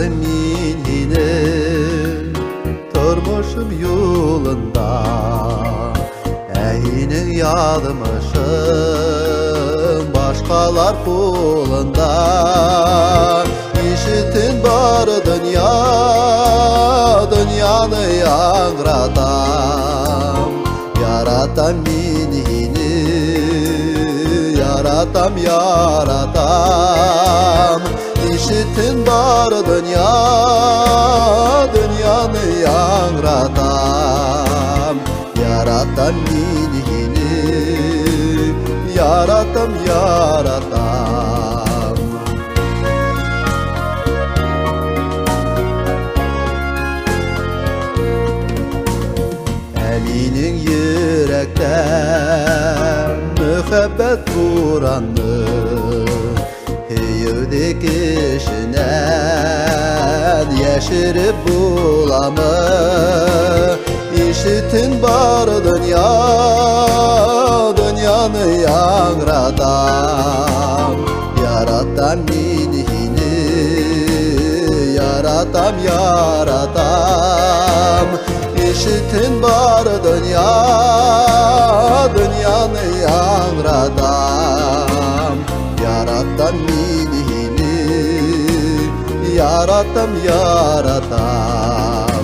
Очраттым мин һине тормышым юлында. Ә һинең язмышың башкалар кулында. Ишетен бар дөнья, дөньяны яңгыратам. Яратам мин һине, яратам, яратам. Ишетен бар дөнья, дөньяны яңгыратам. Яратам мин һине, яратам, яратам. Ә минең йөрәктә мөхәббәт бураны, һөюде кешенән яшереп буламы? Ишетен бар дөнья, дөньяны яңгыратам. Яратам мин һине, яратам, яратам. Ишетен бар дөнья, дөньяны яңгыратам. Яратам мин һине, яратам, яратам.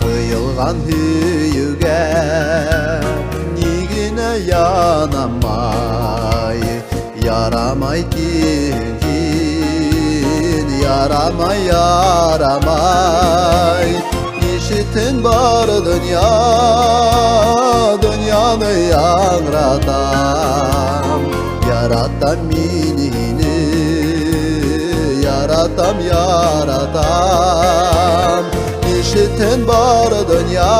Тыелган һөюгә ни генә янамай, ярамай кин, ярамай, ярамай. Ишетен бар дөнья, дөньяны яңгыратам. Яратам мин һине, яратам, яратам. Ишетен бар дөнья,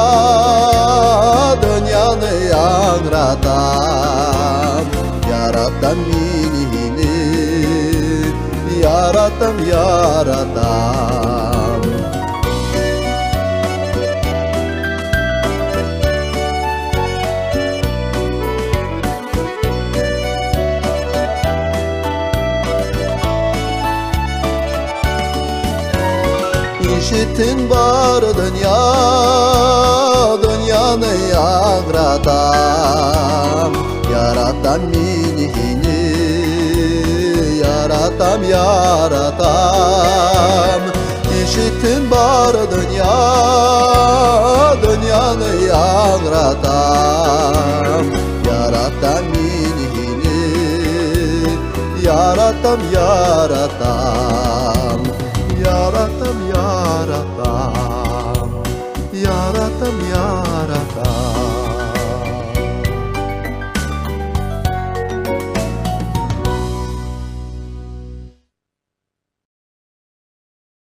дөньяны яңгыратам. Яратам мин һине, яратам, яратам. Ишетен бар дөнья, дөньяны яңгыратам. Яратам мин һине, яратам, яратам. Ишетен бар дөнья, дөньяны яңгыратам. Яратам мин һине, яратам, яратам.